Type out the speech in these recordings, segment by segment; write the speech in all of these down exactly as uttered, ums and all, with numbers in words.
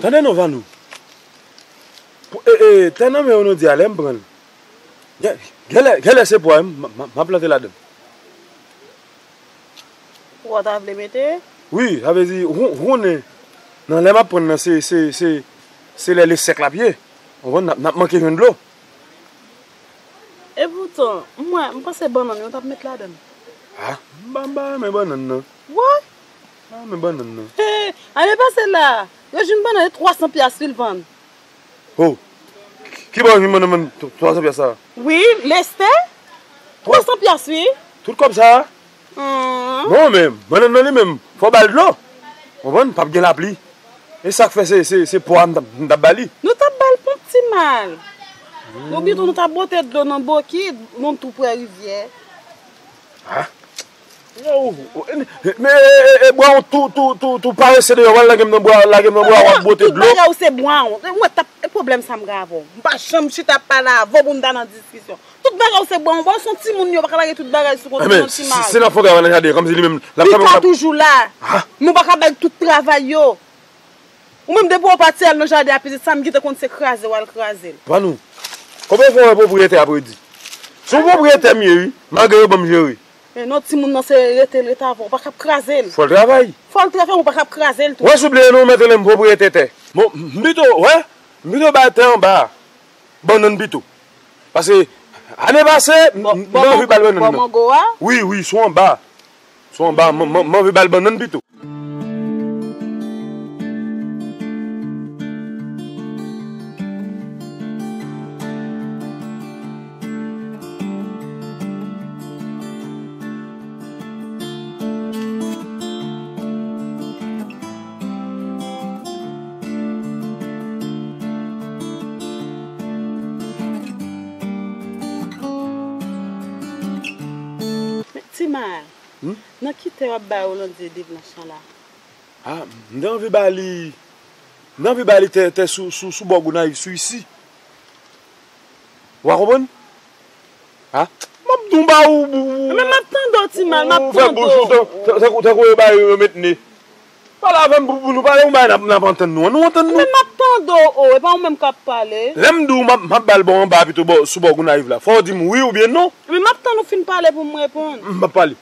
Tande non, Vanou. Pou- E, e, tè nan men w nou di a, lè m pran l. Gen- Genlè, genlè se pwa m, m, m, m ap plante ladan l. Pwa w ta vle mete? Wi, sa vle di, ou, ou konnen, nan lè m ap pran l nan, se, se, se, se lè li sèk l ap ye. Ou konprann, n ap, n ap manke jwenn dlo. Epoutan, m wè, m panse bannann yo t ap met ladan l. A, m pa, m pa renmen bannann nan. Wè? M pa renmen bannann nan. He, ane pase la, yo jwenn bannann e twa san pyas wi l vann. Ho! Ki bò w jwenn bannann vann twa san pyas sa a? Wi, Lestè. Twa san pyas wi. Tout kòb sa a? Bon, men, bannann nan li menm, fò w ba l dlo. Ou konprann? P ap gen lapli. E sa k fè se, se, se pwa m t ap, m t ap ba li. Nou t ap ba l ponp Ti Mal. Nou pito nou t ap bote dlo nan bokit, nou tou prè rivyè. A? Men, e, e, e, bwa w tou, tou, tou, tou parese deyò, w al lage m nan bwa, lage m nan bwa, w ap bote dlo. Tout bagay ou se bwa w. Mwen t ap, e pwoblèm sa m gen avè w. M pa janm chita ap pale avè w pou m ta nan diskisyon. Tout bagay ou se bwa w, bwa w se yon timoun yo, w pa ka lage tout bagay sou kont yon timoun. Si, si n ap fè travay nan jaden, kòmsi li menm, l ap kanpe. Pita toujou la. Nou pa ka bay tout travay yo. Ou menm depi w pati al nan jaden a pitit, sa m gentan konn se kraze w al kraze l. Vanou, konbyen fwa w wè pwopriyetè ap redi? Se yon pwopriyetè m ye wi, malgre yo ban m jere. Men non, timoun nan se rete l rete avè w, ou pa ka ap kraze l. Fò l travay. Fò l travay, ou pa ka ap kraze l tou. Wè si w bliye non, mèt rele m pwopriyetè tè. Bon, m pito, wè, m pito bay tè anba a. Bannann pito. Paske, ane pase, m, m anvi ba l bannann nan. Bò mango a? Wi, wi, sou anba. Sou anba, m, m, m anvi ba l bannann pito. Men, Ti Mal, nan ki tè w ap bay Olandye de Blanch lan la? A, m te anvi ba li, m te anvi ba li tè, tè sou, sou, sou bò Gonayiv, sou isi. W a konprann? A, m ap di w ba ou, ou, ou, men m ap tande w, Ti Mal, m ap tande w. Ou fè bouch ou tan, tan, tankou, tankou yo ba yo, yo met ne. Pale avè m pou, pou nou pale, yon bagay n ap, n ap antann nou an, nou antann nou. Men m ap tande w, o, e pa ou menm k ap pale. Lè m di w m ap, m ap ba l bò anba a pito bò, sou bò Gonayiv la, fò w di m wi oubyen non. Men m ap tann ou fin pale pou m reponn. M p ap pale.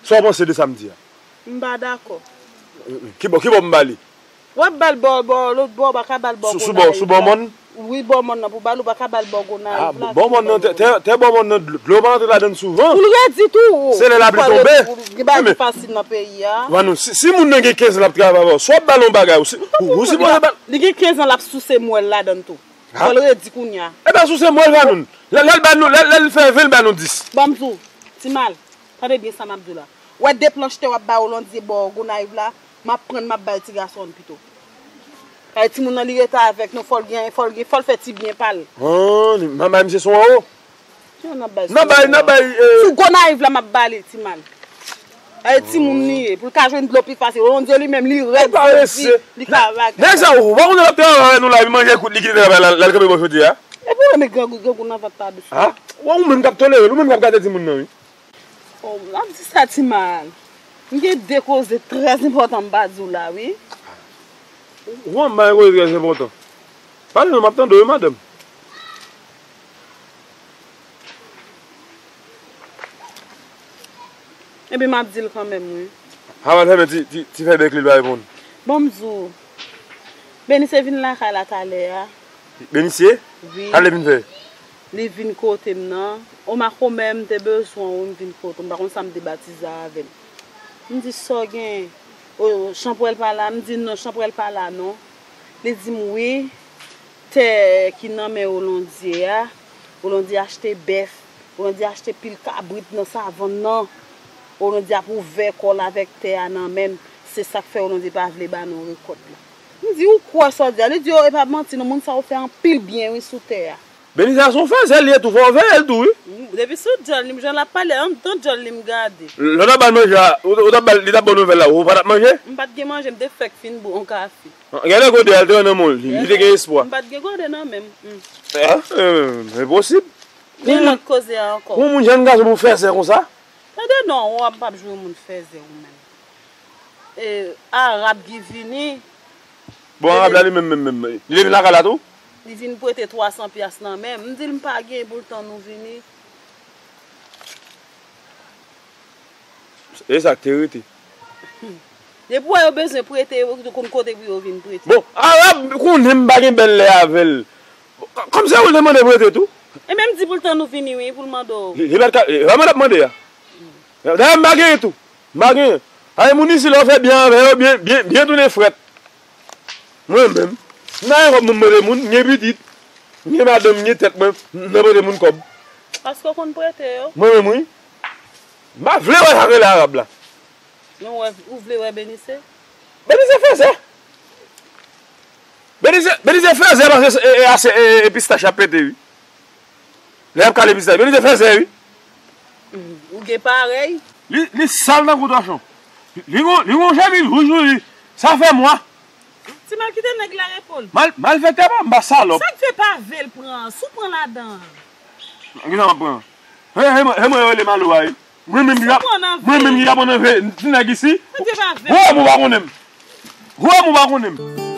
Sa w panse de sa m di a? M pa dakò. Ki bò, ki bò m ba li? W ap ba l bò, bò, lòt bò, ou pa ka ba l bò Gonayiv la. Sou, sou bò, sou bò mòn? Wi, bò mòn nan pou ba l, ou pa ka ba l bò Gonayiv la. A, bò mòn nan, tè, tè, tè bò mòn nan, dlo, dlo pa antre ladan l souvan. Pou l redi tou. Se lè lapli tonbe. Gen bagay ki fasil nan peyi a. Vanou, si, si moun nan gen kenz an l ap travay avè w, si w ap ba l yon bagay, ou si, ou, ou sipoze ba l. Li gen kenz an l ap souse mwèl ladan l tou. Fò l redi kounye a. E pa souse mwèl, Vanou. Lè, lè l ba nou, lè, lè l fè ven, l ba nou dis. Ban m di w, Ti Mal, tande byen sa m ap di w la. W wè de planch tè w ap ba Olandye bò Gonayiv la, m ap pran l, m ap bay ti gason an pito. Kay timoun nan li rete avèk nou, fò l gen, fò l gen, fò l fè ti byen pa l. An, m ap bay misye sou anwo. Ki yon n ap bay sou anwo? N ap bay, n ap bay, e, sou Gonayiv la m ap ba li, Ti Mal. Ay timoun li ye, pou l ka jwenn dlo pi fasil. Olandye li menm, li rèd, li ka vag. Nèg sa, ou pa konnen l ap travay avè nou la, li manje kout li kite travay la, l al kanpe bò chodyè a? Epi ou renmen grangou, grangou nan vant la dous. A? Ou menm k ap tolere l, ou menm k ap gade timoun nan, wi. O, m ap di sa, Ti Mal. M gen de koze trè enpòtan m pa di w la, wi. Ou wè m bay koze trè enpòtan. Pale non, m ap tande w, wi, madanm. Ebyen, m ap di l kanmenm, wi. Avan l fèmen ti, ti, ti fè bèk li, l pa reponn. Bon, m di w, Benise vin lakay la talè a. Benise? Wi. Sa l te vin fè? Li vin kote m nan. O Makomè, m te bezwen w, m vin kote w. M pa konn sa m te batize avè l. M di, sa w gen? O, Chanpwèl pa la? M di, non, Chanpwèl pa la, non. Li di m, wi, tè ki nan men Olondye a, Olondye achte bèf, Olondye achte pil kabrit nan savann nan. Olondye ap ouvè kò l avèk tè a nan men l. Se sa k fè Olondye pa vle ba nou rekòt la. M di, ou kwè sa w di a? Li di, o, e pa manti non, moun sa yo fè anpil byen, wi, sou tè a. Benise a se yon fèzè, li ye tou, fò w veye l tou, wi. Depi sou djòl li, m jan l ap pale, anndan djòl li m gade. Lè w t ap ba l manje a, ou, ou t ap ba l, li t ap ba w nouvèl la, ou pa t ap manje? M pa t gen manje, m te fèk fin bwè yon kafe. Gade gode a, l te nan men w, li, li te gen espwa. M pa t gen gode nan men m. Ah, eh, enposib. Gen lòt koze a ankò. Yon moun jèn gason pou fèzè konsa? Tande non, w ap, p ap jwe moun fèzè ou menm. E, Arab ki vini. Bon, Arab la li menm, menm, menm, li te vin lakay la tou? Li vin prete twa san pyas nan men m. M di l m pa gen pou l tann ou vini. E sa k te rete. Depi w wè yo bezwen prete, yo konn kote pou yo vin prete. Bon, Arab konnen m pa gen bèl lè avè l. Kòm se ou l te mande prete tou? E menm di pou l tann ou vini, wi, pou l mande w. Li, li pa t ka, e pa mande ap mande a. Dayè, m pa genyen tou. M pa genyen. Ay, moun isi, lè w fè byen avè yo, byen, byen, byen tounen frèt. Mwen menm, m pa gen kòb pou m prete moun, m gen pitit, m gen madanm, m gen tèt mwen, m nan prete moun kòb. Paske w konn prete yo? Mwen menm, wi. M pa vle wè sa k rele Arab la. Men w wè, ou vle wè Benise? Benise fèzè. Benise, Benise fèzè paske e, e, e, e pistach ap pete, wi. Lè y ap kale pistach, Benise fèzè, wi. Ou gen parèy? Li, li sal tankou tòchon. Li gon, li gon chemiz wouj, wi, wi. Sa fè mwa. Ti Mal kite nèg la repo l. Mal, malfektè pa, m pa salòp. Sa k fè pa vle l pran? Si w pran ladan. Kisa m ap pran? He, he, he, mwen yo rele Malo a, wi. Mwen menm ki ap, mwen menm ki ap ann anve ti nèg isi. Ou wè m ou pa konnen m. Ou wè m ou pa konnen m.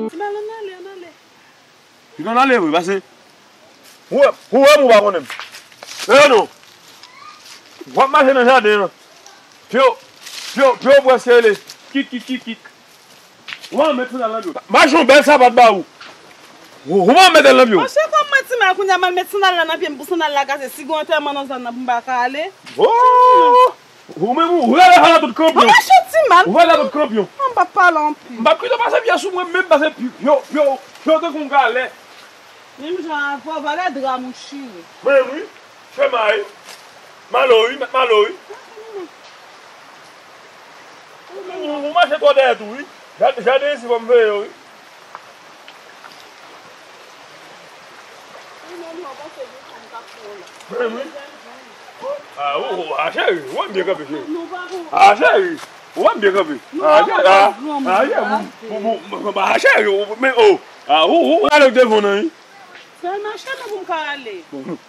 Ti Mal, ann ale, ann ale. Li konn ale vre, pase. Ou wè, ou wè m ou pa konnen m. E non. W ap mache nan jaden an. Pye w, pye w, pye w prèske rele. Kik, kik, kik, kik. Ou pa met sandal nan pye w. M achte yon bèl sapat ba ou. Ou, ou pa met l nan pye w. Monchè, kòm mwen Ti Mal, kounye a m al met sandal la nan pye m pou sandal la kase. Si gen antèman nan zòn nan pou m pa ka ale. Oh! Ou menm, ou rele sa la tout kanpyon. Mwen mache Ti Mal. Ou rele la tout kanpyon. Mwen pa pale anpil. M p ap kite w pase pye sou mwen menm, pase pye, pye, pye, pye tankou yon galè. Menm jan avè w, valè dra m ou chire. Mwen menm, wi. Fè may. Malo, wi, mèt Malo, wi. Ou, ou mache twò dèyè tou, wi. Jaden isi, fò m veye w, wi. Mwen, wi. A, ou, ou, a, cheri, ou wè m byen kanpe, cheri. A, cheri, ou wè m byen kanpe. A, cheri, a, a, cheri, bon, bon, bon, bon, a, cheri, ou, men, o, a, ou, ou, ou ale devan nan, wi. Sèlman, cheri, pou m ka ale.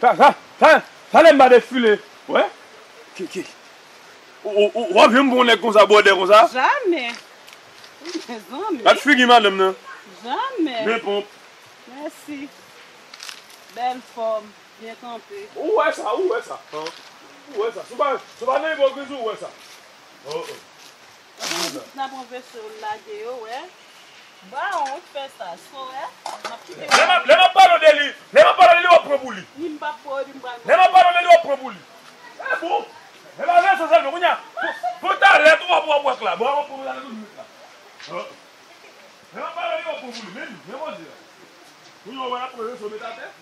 Sa, sa, sa, sa lè m pa defile, wè? Ki, ki, ou, ou, ou, w ap janm pran yon nèg konsa, bwòdè konsa? Jamè. Mezanmi. Gad figi madanm nan. Jamè. Men ponp. Mèsi. Bèl fòm, byen kanpe. Ou wè sa, ou wè sa. Ou wè sa. Si w pa, si w pa nan ipokrizi, ou wè sa. Oh, oh. N ap anvese yo lage yo, wè. Bawon, ou fè sa, so, wè. M ap kite. Lè m ap, lè m ap pale de li, lè m ap pale de li, w ap pran pou li. Ni m p ap pran, ni m pral. Lè m ap pale de li, w ap pran pou li. E bon. E pa vle sa sèlman, kounye a. Pou, pou talè, tou w ap, w ap wè k la. Bon, w ap pran pou talè tout minit la. Oh. Lè m ap pale de li, w ap pran pou li. Men, men Bondye. Kounye a, w wè l ap pran reso met atè.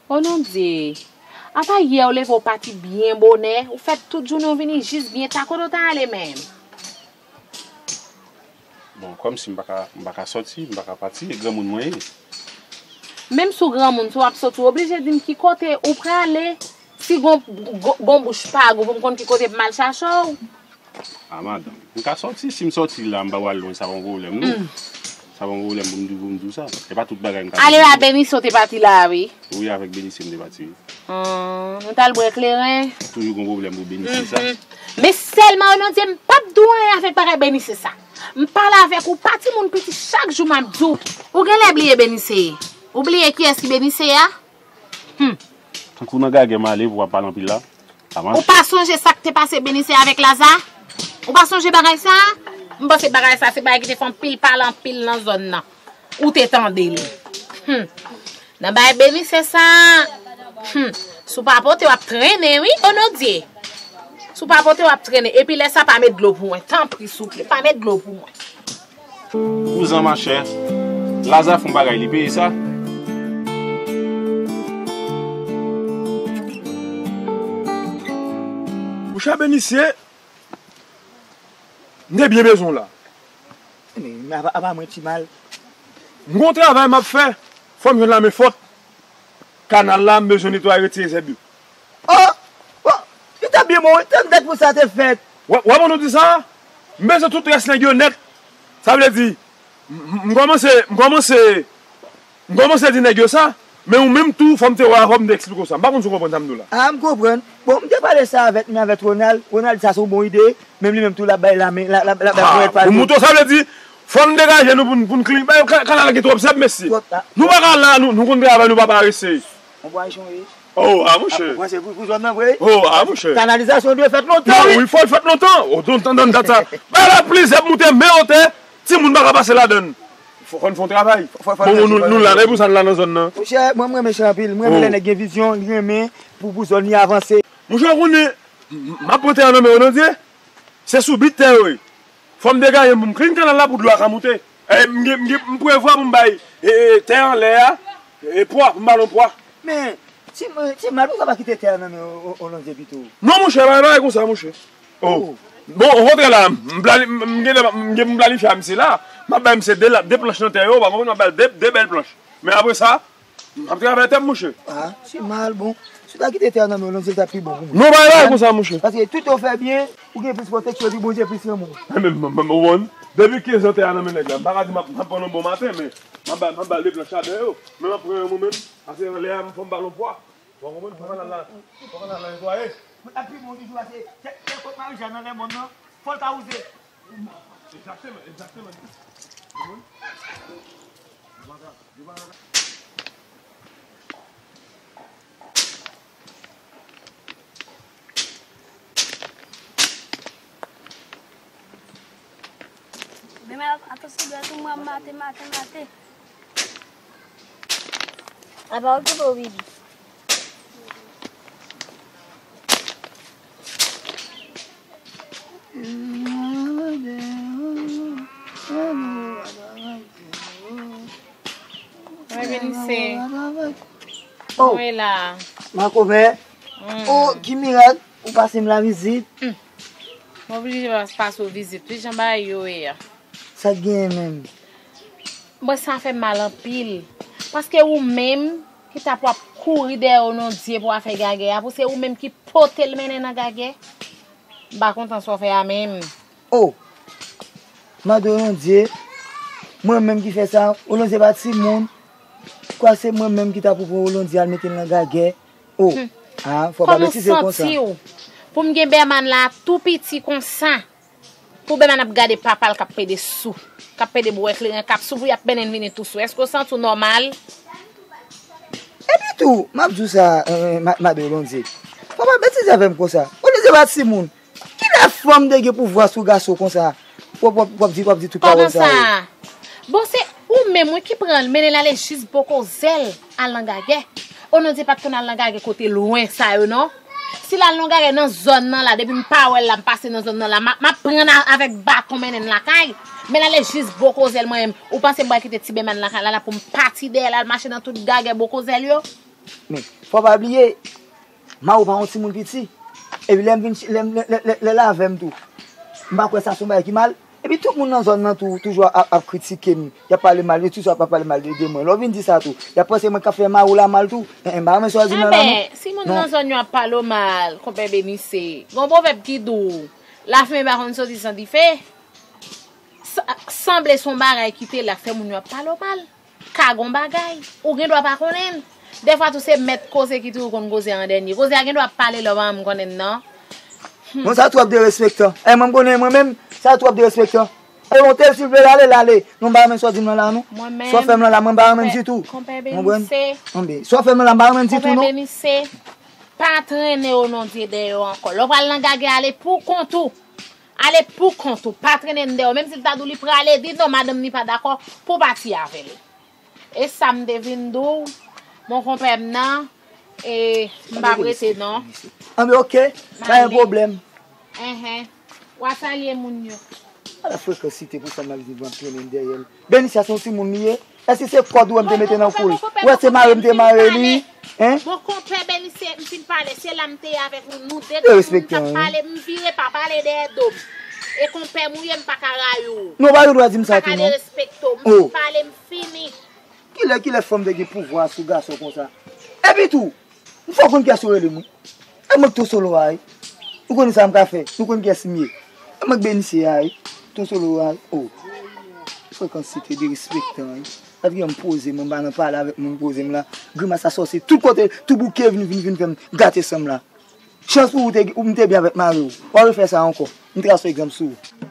O Nondye! Apa yè w leve w pati byen bonè, ou fè tout jounen w vini jis byen ta, kote w ta ale menm? Bon, kòmsi m pa ka, m pa ka sòti, m pa ka pati, e granmoun mwen ye. Menm si w granmoun, si w ap sòti, w oblije di m ki kote ou prale. Si gon, gon, gon bouch pa gou pou m konn ki kote pou m al chache w. A, madanm, m ka sòti. Si m sòti la, m pa pral lwen, sa pa yon pwoblèm, non. Hmm. Sa pa yon pwoblèm pou m di, pou m di w sa. E pa tout bagay m ka... Ale a Benise w te pati la a, wi. Wi, avèk Benise m te pati, wi. Hmm, nou t al bwè kleren. Toujou gen pwoblèm pou Benise sa. Mhm. Men sèlman, Onondye, m p ap di w anyen avèk bagay Benise sa. M pale avèk ou, pa timoun piti, chak jou m ap di w. Ou genlè bliye Benise. Ou bliye kiyès ki Benise a? Hmm. Tankou nan gagè m ale pou w ap pale anpil la. Sa mach. Ou pa sonje sa k te pase Benise avèk Laza? Ou pa sonje bagay sa? M panse bagay sa se bagay ki te fè anpil pale anpil nan zòn nan. Ou te tande l. Hmm. Nan bagay Benise sa, hmm. Si w pa pote, w ap trennen, wi, Onondye. Si w pa pote, w ap trennen. Epi lè sa, pa met dlo pou mwen. Tanpri, souple, pa met dlo pou mwen. Kouzan, machè, Laza fè yon bagay, li peye sa. Monchè Benise, m te byen bezwen w la. Men, men apa, apa mwen, Timal? M gon travay m ap fè, fò m jwenn la men fòt. Kanal la, m bezwen netwaye, retire zèb yo. Oh! Oh! Li t ap byen bon, wi. Tann dat pou sa te fèt. Wè, wè, bon, nou di sa, m bezwen tout rès nèg yo nèt. Sa vle di, m, m, m kòmanse, m kòmanse, m kòmanse di nèg yo sa, men ou menm tou, fò m te wè avan, m te eksplike w sa. M pa konn si w konprann sa m di w la. Ah, m konprann. Bon, m te pale sa avèk, men avèk Ronald. Ronald di sa se yon bon ide. Menm li menm tou, l ap bay lamen, l ap, l ap, l ap bay ponyèt pa l tou. Ah, pou m montre w, sa vle di, fò n degaje nou pou n, pou n klin. Bay, ka-, kanal la gen twòp zèb, mesye. Twòp, ah. Nou pa ka la, nou, nou konn travay, nou pa parese. Yon pwason, wi. Oh, ah, monchè. Ah, ou panse pou, pou zòn nan vre? Oh, ah, monchè. Kanalizasyon dwe fèt lontan, wi. Non, wi, fò l fèt lontan. Oh, donk, tann, tann, dat sa. Bay la plis zèb moute men otè, timoun pa ka pase ladann. Fò, fò n fè yon travay. Fò, fò, fò n fè yon travay. Bon, nou, nou la, e pou sa n la nan zòn nan. Monchè, mwen, mwen renmen sa anpil. Mwen renmen lè nèg gen vizyon, li renmen pou, pou zòn li avanse. Monchè, ou konnen, m, m ap pran tè a nan men Onondye. Se sou bit tè yo ye. Fò m degaje m pou m klin kanal la pou dlo a ka moute. E, m gen, m gen, m prevwa pou m bay, e, e, tè anlè a, e, pwa, pou m ba l yon pwa. Men, Ti, Timal, poukisa w pa kite tè a nan men O-, O-, Onondye pito? Non, monchè, pa, pa konsa, monchè. Oh. Oh. Bon, okontrè la, m plani-, m, m gen, m gen pou m planifye a misye la. M ap bay misye de la, de planch nan tè yo, pa konprann, m ap bay de, de bèl planch. Men apre sa, m ap travay tè m, monchè. Ah, Timal, bon. Si w ta kite tè a nan men Onondye, l t ap pi bon pou mwen. Non, pa, pa konsa, monchè. Paske tout ou fè byen, ou gen plis pwoteksyon, epi Bondye plis renmen w. Men, men, men, men, ou konprann? Depi kenz an tè a nan men nèg la, m pa ka di m ap, m ap pran yon bon maten, men m ap ba, m ap ba l de planch ladan yo. Men m ap pran yon mwen menm, ase anlè a, m fò m ba l yon pwa. Ou konprann? Fò kanal la, fò kanal la netwaye. Mwen ap pi bon toujou, ase, se, se kot Marija nan Lèmòn nan, fò l ka wouze. Egzakteman, egzakteman. Ou konprann? Men, men, atansyon, dwèt ou mwen mate, mate, mate. Apa okipe w, Bibi? Mwen vin se. Oh. Mwen la. Makomè. Mm. Oh, ki mirak, ou pase m la vizit. Mm. Mwen oblije pas-, pase w vizit. Wi, jan bagay yo ye a. Sa k genyen menm? Mwen sa fè m mal anpil. Paske ou menm ki t ap w ap kouri dèyè Onondye pou afè gagè a, pou se ou menm ki pote l mennen nan gagè. M pa kontan sa w fè a menm. Oh! Mande Onondye, mwen menm ki fè sa, Onondye pa timoun. Kwa se mwen menm ki ta pou pran Onondye al mete l nan gagè. Oh! Hmm. Ah, fò pa betize konsa. Kòman w santi w? Pou m gen Bèman la tou piti konsa. Pou Bèman ap gade papa l k ap pede sou, k ap pede bwè kleren, k ap sou pou y ap mennen l vini tou sou. Èske w santi w nòmal? Epi tou, m ap di w sa, eh, ma-, madan Onondye. Fò pa betize avè m konsa. Onondye pa timoun. Kilè fanm te gen pouvwa sou gason konsa? W ap, w ap, w ap di, w ap di tout pawòl sa yo. Kòman sa? Bon, se ou menm, wi, ki pran l, mennen l ale jis Bokozèl, al nan gagè. Onondye pa t konn al nan gagè kote lwen sa yo, non. Si l al nan gagè nan zòn nan la, depi m pa wè l la, m pase nan zòn nan la, m ap, m ap pran l avèk baton mennen l lakay. Men l ale jis Bokozèl mwen menm. Ou panse m pral kite ti Bèman lakay la, la pou m pati dèyè l al mache nan tout gagè Bokozèl yo? Men, fò pa bliye, Mawo pa yon timoun piti. Epi lè m vin, lè m, lè, lè, lè, lè l avè m tou, m pa kwè sa se yon bagay ki mal. Epi tout moun nan zòn nan tou, toujou ap, ap kritike m. Y ap pale mal, yo toujou ap, ap pale mal de, de mwen. Lè w vin di sa tou, y ap panse mwen k ap fè Mawo la mal tou. En, en, m pa renmen sa w di m la, non. Enben, si moun nan zòn yo ap pale w mal, konpè Benise, gon pwovèb ki di w, lafimen pa konn soti san dife. Sa- Sanble se yon bagay ki te la k fè moun yo ap pale w mal. Ka gon bagay. Ou gen dwa pa konnen l. Dèfwa tou se mèt koze ki toujou konn koze an dènye. Koze a gen dwa ap pale lè w pa menm konnen l non. Bon, sa twòp derespektan. E mwen m konnen mwen menm, sa twòp derespektan. E monte l, silvouplè, l ale, l ale. Non, m pa renmen sa w di m nan la, non. Sa w fè m nan la, mwen m pa renmen l ditou. Konpè Benise. Konpè. Sa w fè m nan la, m pa renmen l ditou, non. Konpè Benise. Pa trennen o non Dye dèyè w ankò. Lè w pral nan gagè, ale pou kont ou. Ale pou kont ou. Pa trennen dèyè w. Menm si l ta di w li prale, di non, madanm ni pa dakò pou w pati avè l. E sa m te vin di w, mon konpè m nan, e m p ap rete non. Anben, oke, pa gen pwoblèm. Enhen. W a salye moun yo. Ala frekansite pou fanm la vin ap trennen dèyè l. Benise a se yon timoun li ye. Èske se kòd ou wè m te mete nan kou l? Ou wè se mare m te mare li? Hein? Bon, konpè Benise, m fin pale, se la m te ye avèk ou, nou de, nou t ap pale, m vire pa pale dèyè do m. E konpè m ou ye, m pa ka rayi w. Non, ou pa gen dwa di m sa tou, non. M pa ka derespekte w. M fin pale, m fini. Kilè, kilè fanm te gen pouvwa sou gason konsa? Epi tou, m fè w konn kiyès ou rele m, wi. E mwen k Ton Solo a, wi. Ou konn sa m ka fè, nou konn kiyès m ye. E mwen k Benise a, wi. Ton Solo a, wi. Oh. Frekansite derespektan, wi. Sa vle di m poze, mwen pa nan pale avèk moun, poze m la. Grimas a sòse tout kote, tout bouke vin, vin, vin fè m gate san m la. Chans pou ou te, ou m te byen avèk mari w. W a refè sa ankò. M trase egzanp sou ou.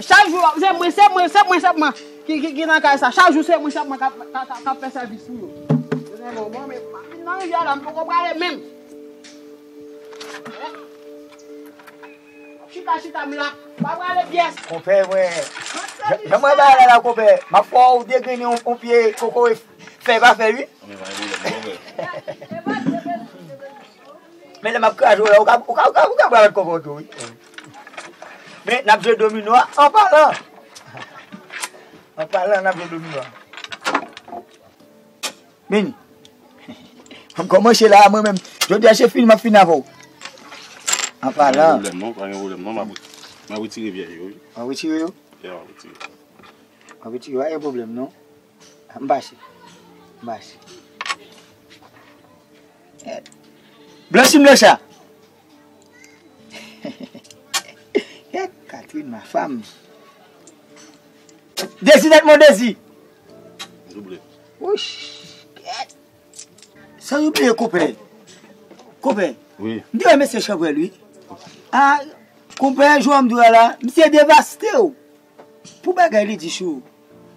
Chak jou se mwen, se mwen, se mwen sèlman ki, ki, ki nan kay sa. Chak jou se mwen sèlman k ap, k ap, k ap fè sèvis pou yo. Nan rivyè la, m poko prale menm. Chita, chita, m la. Pa prale pyès. Konpè mwen. Jan mwen bay la la, konpè. M ap fè w degrennen yon, yon pye kokoye fè pa fè, wi. Men lè m ap kraze w la, ou ka, ou ka, ou ka, ou ka pran lòt konpè tou, wi. Men n ap jwe domino a an palan. An palan, n ap jwe domino a. Beni. M kòmanse la, mwen menm. Jodi a se fini, m ap fini avè w. An palan. Pa gen pwoblèm non, pa gen pwoblèm non, m ap, m ap retire vyèj yo, wi. W ap retire yo? Yeah, m ap retire. W ap retire yo, pa gen pwoblèm non. M pase. M pase. Blanchi m nan sa. Catherine, ma femme. Dezi nèt mon Dezi. Double. Wouch. San oubliye konpè. Konpè. Wi. M te wè mesye Chanpwèl, wi. A, konpè, jan m di w la, misye devaste w. Pou bagay li di sou ou.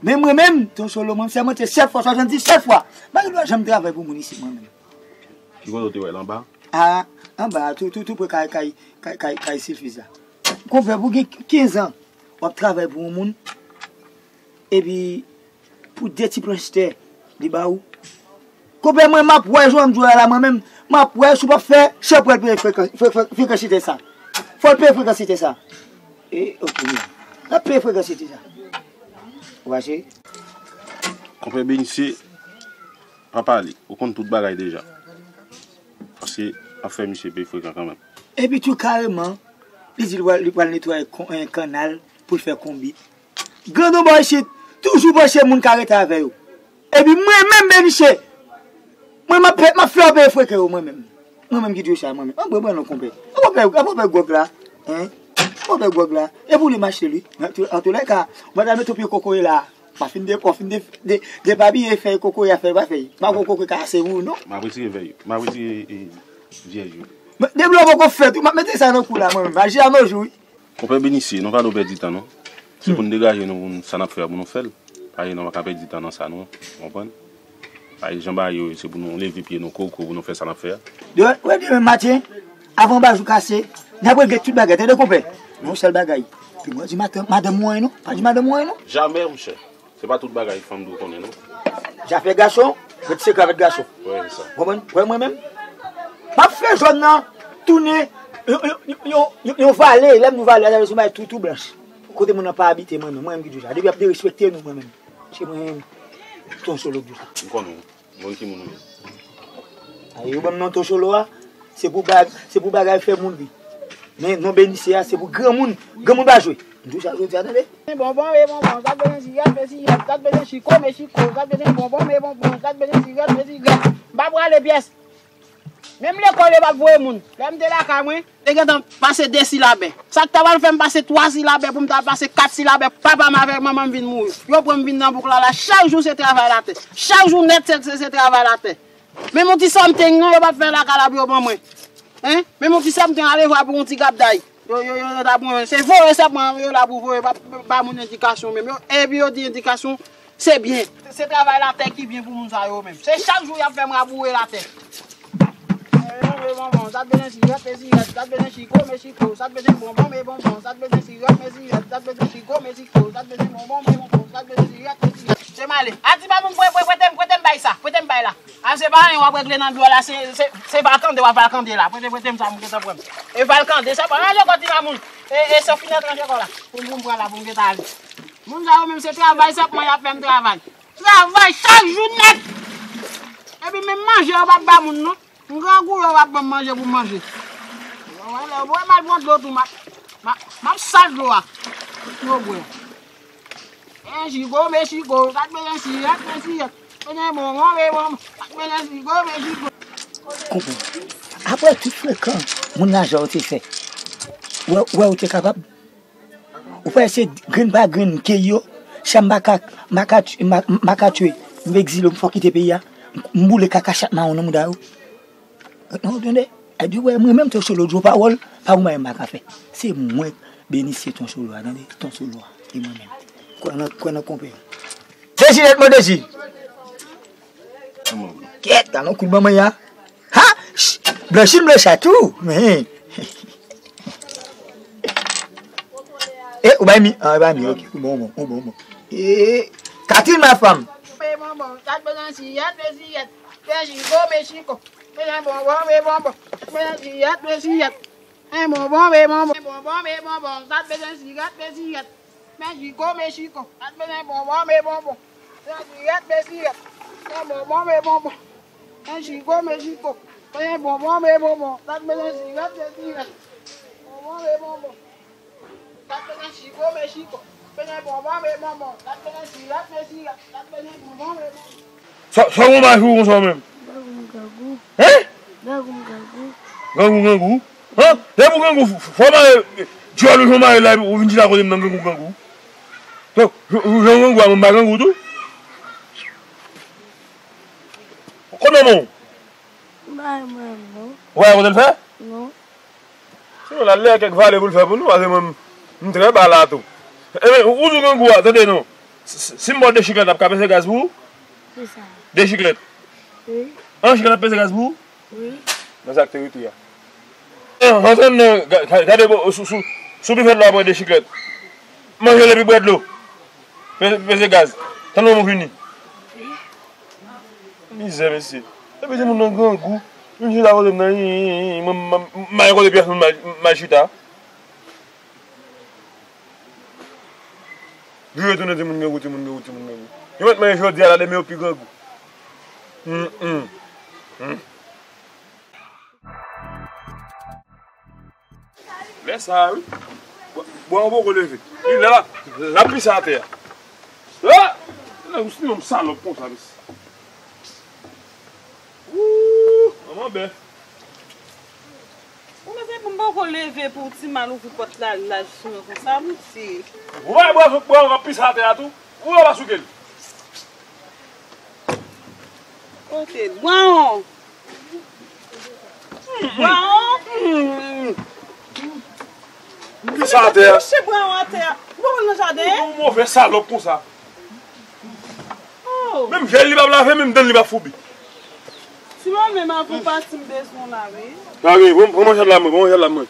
Men mwen menm, Ton Solo, mwen m sèmante sèt fwa, swasanndisèt fwa. M pa gen dwa janm travay pou moun isit, mwen menm. Ki kote w te wè l anba? A, anba, tou, tou, tou pre kay, kay, kay, kay, kay Silfiz la. Konpè, pou gen kenz an, w ap travay pou yon moun, epi pou de ti planch tè, li ba ou. Konpè mwen, m ap wè, jan m di w la, mwen menm, m ap wè si w p ap fè Chanpwèl peye frekan-, fre-, fre-, frekansite sa. Fò l peye frekansite sa. E, oke, men. L ap peye frekansite sa. Ou pa cheri? Konpè Benise, pa pale. Ou konn tout bagay deja. Paske, ap fè misye peye frekan kanmenm. Epi tou kareman, li di li pral, li pral netwaye kon-, en, kannal pou l fè konbit. Grandon bò isit, toujou panse moun ka rete avè yo. Epi mwen menm, Beniche, mwen m ap fè, m ap fè w peye freke yo, mwen menm. Mwen menm ki di w sa, mwen menm. An, mwen, mwen non, konpè. An, mwen pè, an, mwen pè gwòg la. Hein? Mwen pè gwòg la. E pou li mache, wi. Antoulèka, mwen ta mete yon pye kokoye la. M ap fin de, m ap fin de, de, depapiye fèy kokoye a fèy pa fèy. M ap kokoye kase ou, non? M ap retire fèy. M ap retire, e, vyèj yo. Depi lè w poko fèt, wi, m ap mete sa nan kou la, mwen menm. Maji a nojou, wi. Konpè Benisye, nou pa dwe pèdi tan non. Se pou n degaje nou, pou n, sa n ap fè a, pou nou fè l. Paske nou pa ka pèdi tan nan sa non, ou konprann? Paske jan bagay yo ye, se pou nou leve pye nou koko pou nou fè sa n ap fè a. Demen, wè demen maten, avan bajou kase, n ap regle tout bagay, tande konpè? Men yon sèl bagay, pou mwen di madanm, madanm ou anyen non, pa di madanm ou anyen non. Jamè, monchè. Se pa tout bagay fanm dwe konnen non. Zafè gason, ret sekrè avèk gason. Wè, se sa. Konprann? Wè mwen menm, m ap fè zòn nan tounen yon, yon, yon, yon, yon vale, lè m di vale a, sa vle di yon bagay tou, tou blanch. Kote moun nan pa abite, mwen menm, mwen menm ki di w sa. Depi y ap derespekte nou, mwen menm. Se mwen menm, Ton Solo ki di w sa. M konnen w. Mwen ki moun ou ye? Yo ban m non Tocholo a, se pou bag, se pou bagay fè moun ri. Men non Benisye a, se pou granmoun, granmoun pa jwe. M di w sa jodi a, tande. Bonbon, e bonbon, sa t bezwen siyèt, men siyèt, sa t bezwen chiko, men chiko, sa t bezwen bonbon, e bonbon, sa t bezwen siyèt, men siyèt. M pa prale pyès. Menm lekòl, yo p ap voye moun. Lè m te lakay mwen, te gentan pase de silabè. Sa k ta pral fè m pase twa silabè pou m ta pase kat silabè, papa m avèk manman m vin mouri. Yo pran m vin nan bouk la, la, chak jou se travay latè. Chak jou nèt, se, se, se travay latè. Menm yon ti something, non, yo p ap fè lakay la pou yo ban mwen. Hein? Menm yon ti something, ale vwa pou yon ti gabday. Yo, yo, yo, yo ta pran, se voye sèlman, yo la pou voye, pa, pa moun endikasyon menm. Yo, epi yo di endikasyon, se byen. Se, se travay latè ki byen pou moun sa yo menm. Se chak jou y ap fè m raboure latè. Sa t bezwen siyèt, men siyèt, sa t bezwen chiko, men chiko, sa t bezwen bonbon, men bonbon, sa t bezwen siyèt, men siyèt, sa t bezwen chiko, men chiko, sa t bezwen bonbon, men bonbon, sa t bezwen siyèt, men siyèt. Se m ale. A ti pa moun, prete m, prete m bay sa, prete m bay la. A se pa anyen w ap regle nan dlo la, se, se, se vakande w ap vakande la. Prete, prete m sa, m gentan pran. E vakande, se pa anyen, kot ti pa moun. E, e se finet ranje kò la. Pou m, pou m pran la, pou m gentan ale. Moun sa yo menm se travay sèlman y ap fè m travay. Travay chak jou nèt. Epi menm manje yo p ap ba moun non. M grangou yo p ap ban m manje pou m manje. Mwen lè yo voye m al pran dlo tou, m ap, m ap, m ap sal dlo a. Pou yo bwè. Men chiko, men chiko, sa t bezwen siyèt, men siyèt. Men bonbon, men bonbon, sa t bezwen chiko, men chiko. Konprann. Apre tout frekan, moun lajan yo te fè. Wè, wè, ou te kapab. Ou pa eseye grenn pa grenn ke yo, sa m pa ka, m pa ka, m pa, m pa ka tchwe. M egzile, m fò kite peyi a. M boule kaka chat mawon nan mouda yo. Non, tande. Epi wè, mwen menm Tocholo di w pawòl, pa yon bagay m pa ka fè. Se mwen, Benisye Tocholo a, tande. Tocholo a, e mwen menm. Kwè nan, kwè nan konpè. Dezi, nèt mwen, Dezi. Kèt, talon kout manman ya. Ha! Ch-, blanchi m blanch a tou. Men. E, ou bay mi, ah, ou bay mi, ok. Ou bon, ou bon, ou bon, ou bon. E, Catherine, ma femme. Men bonbon, sa t bezwen siyèt, men siyèt. Men chiko, men chiko. Men bonbon, men bonbon. Men siyèt, men siyèt. Men bonbon, men bonbon. Men bonbon, men bonbon. Sa t bezwen siyèt, men siyèt. Men chiko, men chiko. Sa t bezwen bonbon, men bonbon. Men siyèt, men siyèt. Men bonbon, men bonbon. Men chiko, men chiko. Men bonbon, men bonbon. Sa t bezwen siyèt, men siyèt. Bonbon, men bonbon. Sa t bezwen chiko, men chiko. Men bonbon, men bonbon. Sa t bezwen siyèt, men siyèt. Sa t bezwen bonbon, men bonbon. Sa, sa w manje ou konsa w menm? Bagou m grangou. Hein? Bagou m grangou. Grangou, grangou. Hein? Lè pou grangou, f-, fò mare, dyòl ou jan w mare la, ou vin chita kote m nan grangou, grangou. Donk, jan, jan grangou a, mwen m pa grangou tou? Kote manman w? M pa wè mwen non. Ou pa wè kote l fè? Non. Sinon, l al lè kèk vale pou l fè pou nou, paske mwen, m, m trè ba la tou. Enben, ou, ou di w grangou a, tande non. Si, si, si m ba w de chiklèt, l ap ka peze gaz pou ou? Kisa? De chiklèt. Wi. An chiklèt ap peze gaz pou ou? Wi. Nan sa k te rete a. An, antre nan, ga-, ga-, gade bò, sou, sou, sou bifèt la, pran de chiklèt. Manje l epi bwè dlo. Pe-, peze gaz. Tann manman w vini. Mizè, mesye. Epi timoun nan grangou. Vin chita kote m nan, mwen, m, m, m, m al kote pyès moun m al, m al chita. Li retounen timoun grangou, timoun grangou, timoun grangou. Yo mèt manje jodi a la, demen yo pi grangou. Hum, hum. Hum. Lè sa a, wi. Bwa, bwa an poko leve. Li la, la, l ap pise atè a. Ah! Lè ou si yon salòp konsa, mesye. Ooh, manman bèf. Ou mezanmi, pou m poko leve pou ti mal ouvri pòt la, laj sou mwen konsa, mesye. Ou pa wè bwa, bwa an ap pise atè a tou? Ou wè w ap souke l? Kote? Bwawon! Bwawon! Ki sa atè a? Kouche bwawon atè a. Ou pa nan jaden? Ou move salòp konsa. Oh! Menm jèl li p ap lave, menm dan li p ap foubi. Ti mwen menm avan w pati m bezwen w la, wi. Sa gen, pran, pran manchèt la mwen, pran manchèt la mwen.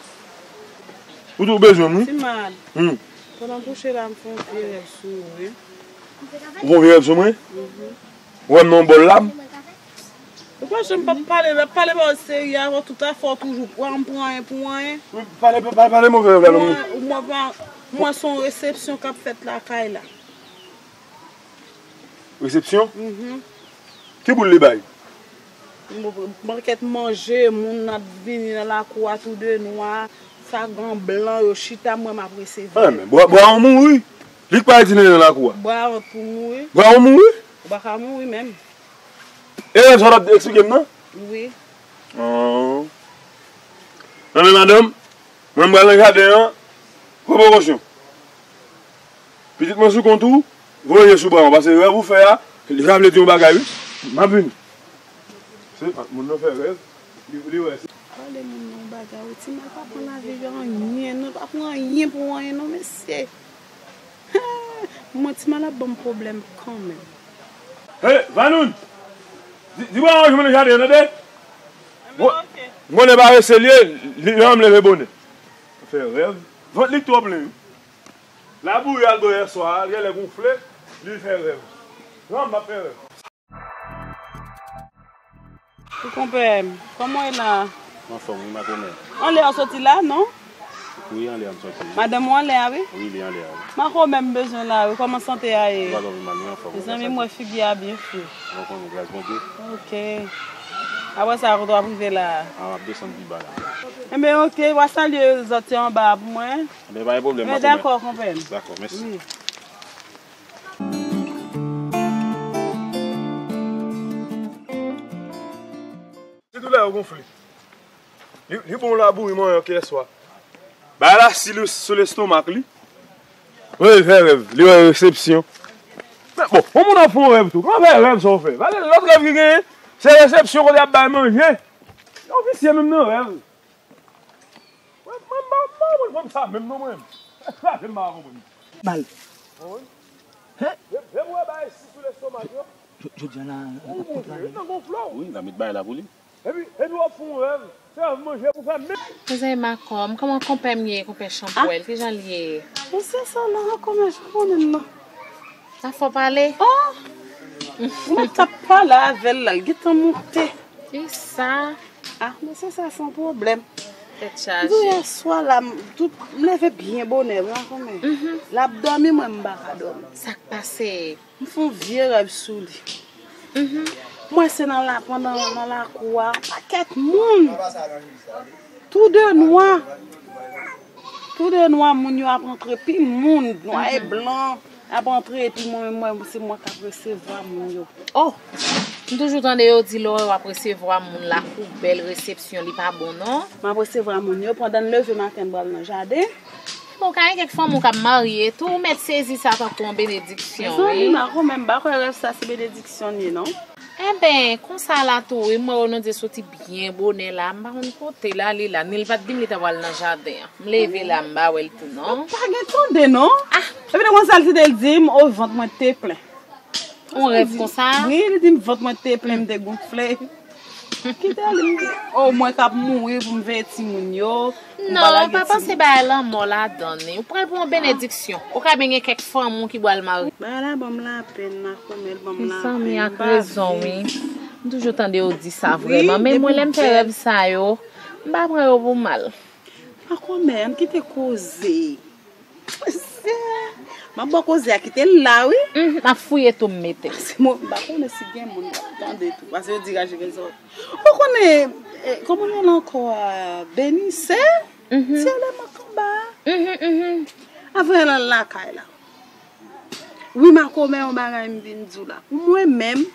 Ou tou bezwen m, wi. Ti mal. Hmm. Pandan m kouche la, m fè yon vye rèv sou ou, wi. Ou fè yon vye rèv sou mwen? Mhm. Ou wè m nan yon bòl la? Ou pa janm p ap pale, m ap pale ba w serye avè w tout afè w toujou pran m pou anyen, pou anyen. Pale, pale, pale move rèv la non. Mwen, mwen pa, mwen se yon resepsyon k ap fèt lakay la. Resepsyon? Mhm. Ki boul li bay? Bankèt manje, moun ap vini nan lakou a tou de nwa, sa gan blan yo chita, mwen m ap resevwa. Ah, men bwa, bwa an mouri. Li k pa di nan lakou a. Bwa an pou mouri. Bwa an mouri? Bwa ka mouri menm. E rèv sa w t ap eksplike m nan? Wi. Oh. Non, men madanm, mwen m pral nan jaden an, pran prekosyon. Pitit mwen sou kont ou, voye sou bwa an, paske rèv ou fè a, li ka vle di yon bagay, wi. M ap vini. Se, ah, moun nan fè rèv, li, li wè se. Pale moun nan bagay, wi, ti mal pa pran lavi anyen, non, pa pran anyen pou anyen, non, mesye. Mwen, ti mal ap ban m pwoblèm kanmenm. Hey, Vanoun! Di, di bwa an jwenn jaden an, tande? M konnen parese l ye, li, li janm leve bonè. Fè rèv. Vant li k twò plen, wi. Laboure al bò yèswa a, l genlè gonfle, li fè rèv. Non, m ap fè rèv. Wi, konpè m, kòman w ye la? M anfòm, wi, makomè. Anlè a w soti la, non? Wi, anlè a m soti, wi. Madanm ou anlè a, wi? Wi, li anlè a, wi. Makomè, m bezwen la, wi. Kòman sante a ye? Ou pa twò pi mal, wi, anfòm. Mezanmi, m wè figi a byen fre. Ou konnen, gras Bondye. Ok. Apre sa, kote w ap rive la a? A, m ap desann pi ba la. Enben, ok, w a salye zòt yo anba a pou mwen. Enben, pa gen pwoblèm, makomè. Dakò, konpè m. Dakò, mèsi. Wi. Se doulè yo gonfle. Li, li bon laboure manyen yèswa. Bagay la si li sou lestomak li. Wi, li fè rèv. Li wè resepsyon. Men bon, yon moun ap fè yon rèv tou. Kòman fè rèv sa w fè? Pale lòt rèv ki genyen, se resepsyon kote y ap bay manje. Yon visye menm nan rèv. Mwen, mwen, mwen, mwen, mwen, mwen, sa menm non mwen. Sa menm m pa konprann. Bal. Wi. Hein? Depi w wè bagay si sou lestomak yo. Jodi a la, ou mouri, nan gon flò. Wi, n a met bagay la pou li. Epi, epi w ap fè yon rèv. Se rèv manje pou fè menm. Mezanmi, makomè, kòman konpè m ye, konpè Chanpwèl? Kijan l ye? Mesye sa la, konpè Chanpwèl menm nan. Sa fò pale? Ah! Mwen t ap pale avè l la, l gentan moute. Kisa? Ah, mesye sa se yon pwoblèm. Tèt chaje. M di w yèswa la, m, tout, m leve byen bonè, wi, makomè. Mhm. L ap dòmi, mwen, m pa ka dòmi. Sa k pase? M fè yon vye rèv sou li. Mhm. Mwen se nan la, pandan nan lakou a, pakèt moun. Tou de nwa. Tou de nwa, moun yo ap antre, pi moun, nwa e blan, ap antre, epi mwen menm, mwen, se mwen k ap resevwa moun yo. Oh! M toujou tande yo di lè w ap resevwa moun lakou, bèl resepsyon, li pa bon, non? M ap resevwa moun yo, pandan n leve maten, n pral nan jaden. Bon, ka gen kèk fanm ou k ap marye tou, ou mèt sezi sa tankou yon benediksyon, wi. Mezanmi, makomè, m pa kwè rèv sa se benediksyon l ye, non. Enben, konsa la tou, wi, m wè Ronaldye soti byen bonè la, m pa konn kote l ale la, ni l pa t di m li ta pral nan jaden an. M leve la, m pa wè l tou, non. Pa gen tande, non. Ah! Epi nan konsa, l te di m, o, vant mwen te plen. Yon rèv konsa? Wi, li di m vant mwen te plen, m te gonfle. Kite li, m di, o, mwen k ap mouri pou m veye timoun yo. Non, pa panse bagay lanmò ladan li. Ou pran l pou yon benediksyon. Ou ka byen gen kèk fanm ou ki pral marye. Bagay la ban m lapenn, makomè, l ban m lapenn. Mezanmi, ak rezon, wi. M toujou tande yo di sa vrèman. Men mwen, lè m fè rèv sa yo, m pa pran yo pou mal. Makomè, ann kite koze. M ap ba w koze a, kite l la, wi. Mhm, m ap fouye tou m mete. Se mwen, m pa konnen si gen moun k ap tande tou, paske yo di raje gen zòrèy. Ou konnen, eh, kòman yo rele ankò a, Benise? Mhm. Se lè m anba a. Mhm, mhm. Avè l al lakay la. Wi, makomè, yon bagay m vin di w la. Mwen menm,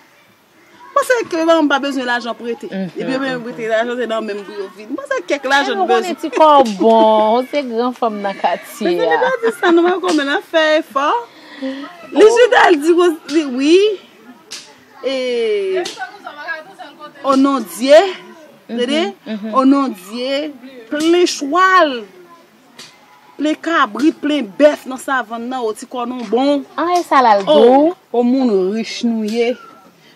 Panse ke manman m pa bezwen lajan prete. Mhm. Depi yo bezwen prete lajan, se nan men m pou yo vin. Panse kèk lajan n bezwen. Ti kò bon, ou se gran fanm nan katye a. Mezanmi, pa di sa non, makomè, n ap fè efò. Li chita, l di, wi. E, o non Dye, tande? Mhm, mhm. O non Dye, plen chwal. Plen kabrit, plen bèf nan savann nan, o ti kò nou bon. An, e sa l al di w? O, o moun rich nou ye.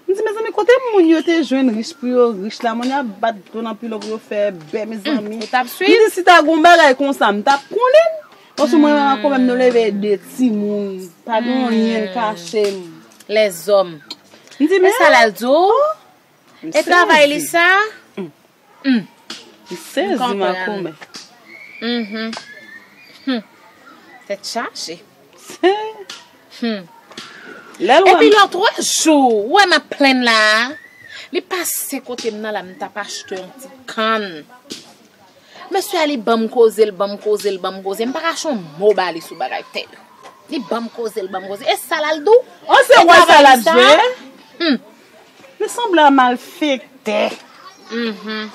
M di, mezanmi, kote moun yo te jwenn rich pou yo rich la? Moun yo ap bat do nan pilo pou yo fè bè, mezanmi. Ou t ap swiv? M di, si ta gon bagay konsa, m t ap konnen. Paske mwen menm ak ou menm, nou leve de timoun. Pa gen anyen n kache m. Lèzòm. M di, e sa l al di w? E travay li sa? M sezi, makomè. Mhm. Hmm. Tèt chaje. Hmm. Lè l wè m. Epi lòt jou, ou wè m ap plenn la a. Li pase kote m nan la, m t ap achte yon ti kann. Mesye a, li ban m koze, l ban m koze, l ban m koze. M pa ka chon mo ba li sou bagay tè yo. Li ban m koze, l ban m koze. E sa l al di w? Oh, se wòl sa l ap jwe? Hmm. Li sanble a malfektè. Mhm.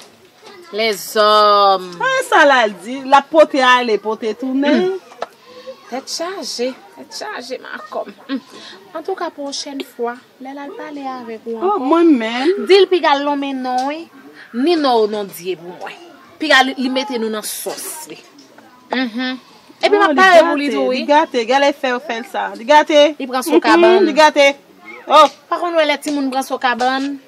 Lèzòm. Ah, sa l al di? L ap pote ale, pote tounen. Hmm. Tèt chaje, tèt chaje, makòm. Hmm. Antouka, pwochèn fwa, lè l al pale avèk ou ankò, mwen menm, di l piga l lonmen non, wi. Ni non w non Dye pou mwen. Piga li, li mete nou nan sòs li. Mhm. Epi m ap pare pou li tou, wi. Li gate, gade fè yo fè l sa. Li gate. Li pran so kabann. Li gate. Oh. Pa konn wè lè timoun pran so kabann.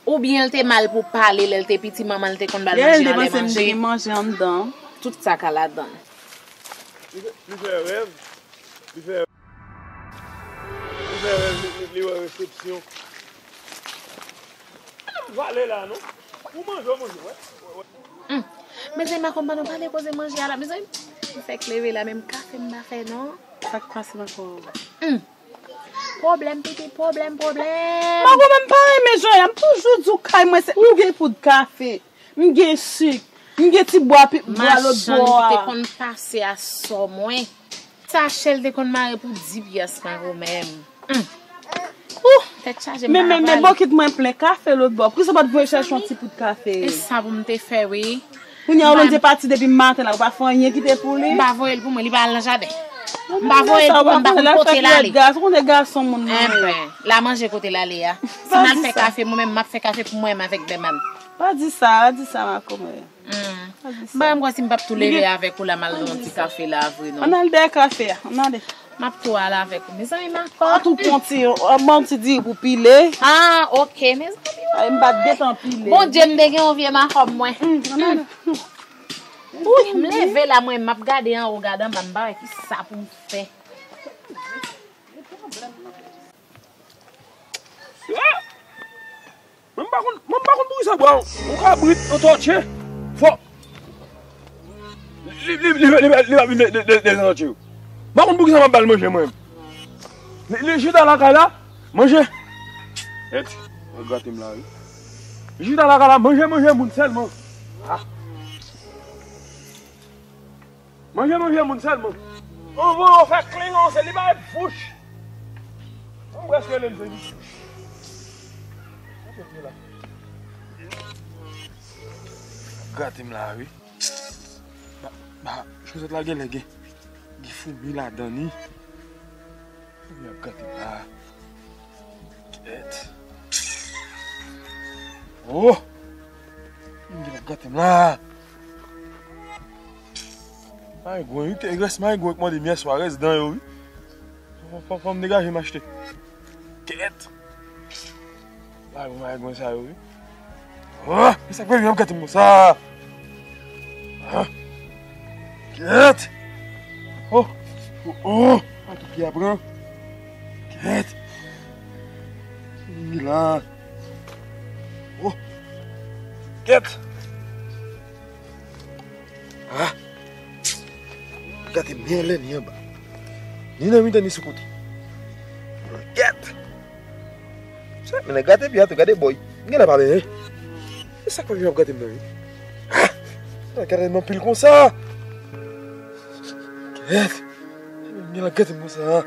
Oubyen l te mal pou pale lè l te piti, manman l te konn ba l manje anlè manje. Li te panse m te gen manje anndan. Tout sa ka ladan l. Li fè, li fè rèv. Li fè, li fè rèv, li, li, li wè resepsyon. Vale la, non? Ou manje, ou manje, wè. Wè, wè. Hmm. Mezanmi, makòm pa nou pale koze manje a la, mezanmi. M fèk leve la, menm kafe m pa fè, non. Sa k pase, makòm? Hmm. Pwoblèm, pitit, pwoblèm, pwoblèm. Makòm, m pa renmen jan y ap toujou di w kay mwen, se m gen poud kafe, m gen sik, m gen ti bwa pi, bwa lòt bò a. Machann ki te konn pase a sò mwen. Sachè l te konn mare pou dis pyès, makòm menm. Hmm. Ouh, tèt chaje m pa pral. Men, men, men, bokit mwen plen kafe lòt bò. Poukisa w pa t voye chèche yon ti poud kafe? E sa pou m te fè, wi. Kounye a, ou menm te pati depi maten la, ou pa fè anyen kite pou li? M pa voye l pou mwen, li pa al nan jaden. M pa voye l pou mwen, m pa konn kote l ale. Ou konnen gason moun nan ye. Enben, l a manje kote l ale a. Si m al fè kafe, mwen menm, m ap fè kafe pou mwen menm avèk Bèman. Pa di sa, pa di sa, makòm. Hmm. M pa menm kwè si m p ap tou leve avèk ou la, m al nan yon ti kafe la vre, non. Ann al dèyè kafe a, ann ale. M ap tou al avèk ou. Mezanmi, makòm. An tou pran ti, an ban ti diri pou pile. Ah, ok, mezanmi. Ay, m pa t gentan pile. Bondye, m te gen yon vye makòm mwen. Hmm, ann ale. Wi, m leve la, mwen, m ap gade anwo, gade anba, m pa wè ki sa pou m fè. Ah! Mwen m pa konn, mwen m pa konn poukisa bwa yon kabrit, yon tòtye. Fò. Li, li, li, li, li, li pa vin de, de, de, de tòtye yo. M pa konn poukisa m ap ba l manje mwen. Li, li chita lakay la, manje. Èt, mwen gate m la, wi. Li chita lakay la, manje, manje moun sèlman. Ah. Manje, manje moun sèlman. Anvan yo fè kling, se li bay bouch. Mwen prèske rele l se li. Gate m la, wi. Ba, ba, chozèt la genlè gen, gen foumi ladan li. Foumi ap gate m la. Kèt. Oh! Moun gen ap gate m la. Mayi gwen, wi, te rès mayi gwen k mande m yèswa, rès dan yo, wi. Fò, fò, fò m degaje m achte. Kèt. Mayi gwen, mayi gwen sa yo, wi. Oh, men sa k fè vin ap gate m konsa? Ah. Kèt. Oh, oh, oh. A tout ki aprann. Kèt. Vini la. Oh. Kèt. Ah. Gate m byen lè ni anba. Ni nan mitan ni sou kote. Kèt. Sa, men gate pye a tou, gade bòy. M genlè pa benyen. E sa k fè vin ap gate m nan, wi? Ah! Sa gate m anpil konsa. Kèt. M genlè gate m konsa.